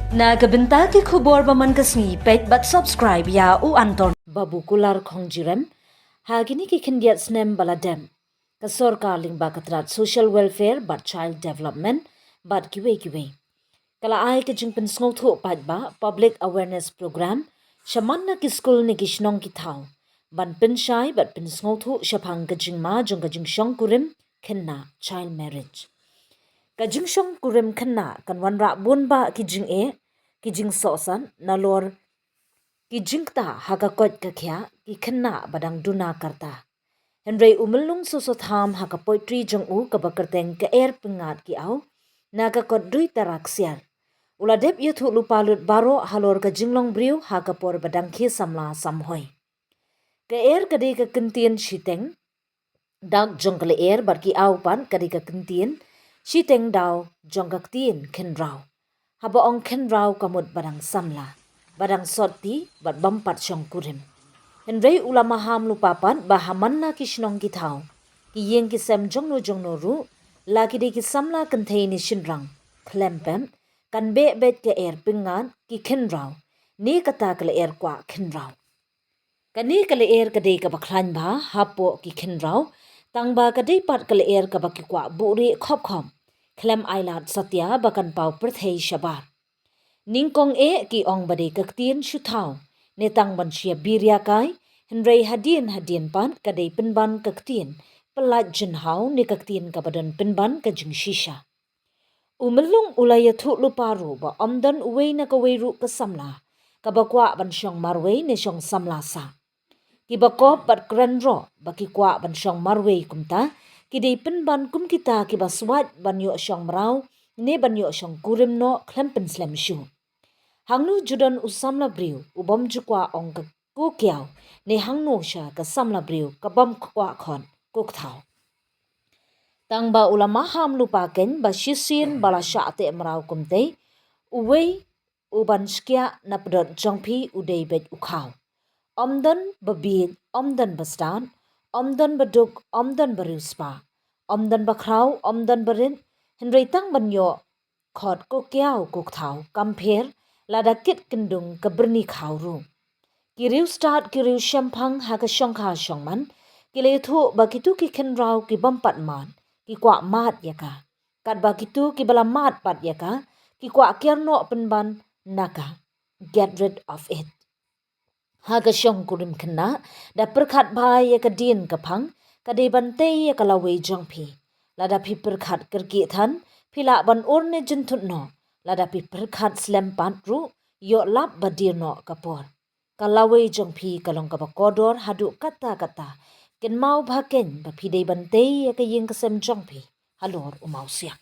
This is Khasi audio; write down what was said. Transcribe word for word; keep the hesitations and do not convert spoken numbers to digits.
Na ka bynta ki khubor ba man ka sngi, peit bad subscribe ïa u Anton Babu Kular Khongjirem. Ha kine ki khyndiat snem ba la dep, ka sorkar lyngba ka tnat Social Welfare bad Child Development bad kiwei kiwei, ka la ai ka jingpynsngewthuh paidbah, public awareness program, shaman na ki skul ne ki shnong ki thaw, ban pynshai bad pynsngewthuh shaphang ka jingma jong ka jingshong kurim khynnah, child marriage. Ka jingshong kurim khynnah kan wanrah bun bah ki jingeh, ki jingsohsat, nalor ki jingktah ha ka koit ka khiah ki khynnah ba dang duna karta. Hynrei u Myllung Soso Tham ha ka poetry jong u kaba kyrteng Ka Er Pyngngad Ki Aw, na ka kot Dui Tara Ksiar, u la dep ïathuh lypa lut baroh halor ka jinglong briew ha ka por ba dang khie samla samhoi. Ka er ka dei ka kyntien shiteng, dak jong ka lyer bad ki aw pat ka dei ka kyntien shiteng daw jong ka ktien khynraw. Haba ong khynraw ka mut ba dang samla, ba dang sotti bad bym pat shong kurim. Hynrei u la maham lypa pat ba ha man na ki shnong ki thaw, ki ïing ki sem jongno jongno ruh, la ki dei ki samla kynthei ne shynrang, khlem pep, kan beh beit ka er pyngngad ki khynraw, ne kata ka lyer kwah khynraw. Kane ka lyer ka dei kaba khlaiñ bha hapoh ki khynraw, tang ba ka dei pat ka lyer kaba ki kwah buhrieh khop khop, khlem ailad satia ba kan paw pyrthei shabar. Nyngkong eh ki ong ba dei ka ktien shu thaw, ne tang ban shia bir ïa kai, hynrei hadien hadien pat ka dei pynban ka ktien pyllait jynhaw ne ka ktien kaba don pynban ka jingshisha. U Myllung u la ïathuh lypa ruh ba ym don uwei na kawei ruh ka samla kaba kwah ban shong marwei ne shong samla sah. Kiba kop bad kren ruh ba ki kwah ban shong marwei kumta, ki dei pynban kum kita kiba swait ban ïoh shong mraw ne ban ïoh shong kurim noh khlem pynslem shuh. Hangno ju don u samla briew u bym ju kwah ong ka ko kiaw, ne hangno sha ka samla briew ka bym kwah khot ko kthaw. Tang ba u la maham lypa keiñ ba shisien ba la shah teh mraw kumtei, uwei u ban shkiah na pdot jong phi u dei beit u khaw. Ym don ba bieit, ym don ba stad, ym don ba duk, ym don ba riewspah, ym don ba khraw, ym don ba rit, hynrei tang ban ïoh khot ko kiaw ko kthaw kam pher, lada kit kyndung ka byrni khaw ruh. Ki riewstad ki riewshemphang ha ka shongkha shongman ki la ïathuh ba kitu ki khynraw ki bym pat mad ki kwah mad ïa ka, katba kitu kiba la mad pat ïa ka ki kwah kiar noh pynban na ka, get rid of it. Ha ka shong kurim khynnah, da pyrkhat bha ïa ka dien ka phang, ka dei ban tei ïa ka lawei jong phi. Lada phi pyrkhat kyrkieh than, phi lah ban ur ne jynthut noh. Lada phi pyrkhat slem pat ruh, ïoh lap ba dier noh ka por. Ka lawei jong phi ka long kaba kordor haduh katta katta. Kynmaw bha keiñ ba phi dei ban tei ïa ka ïing ka sem jong phi halor u mawsiang.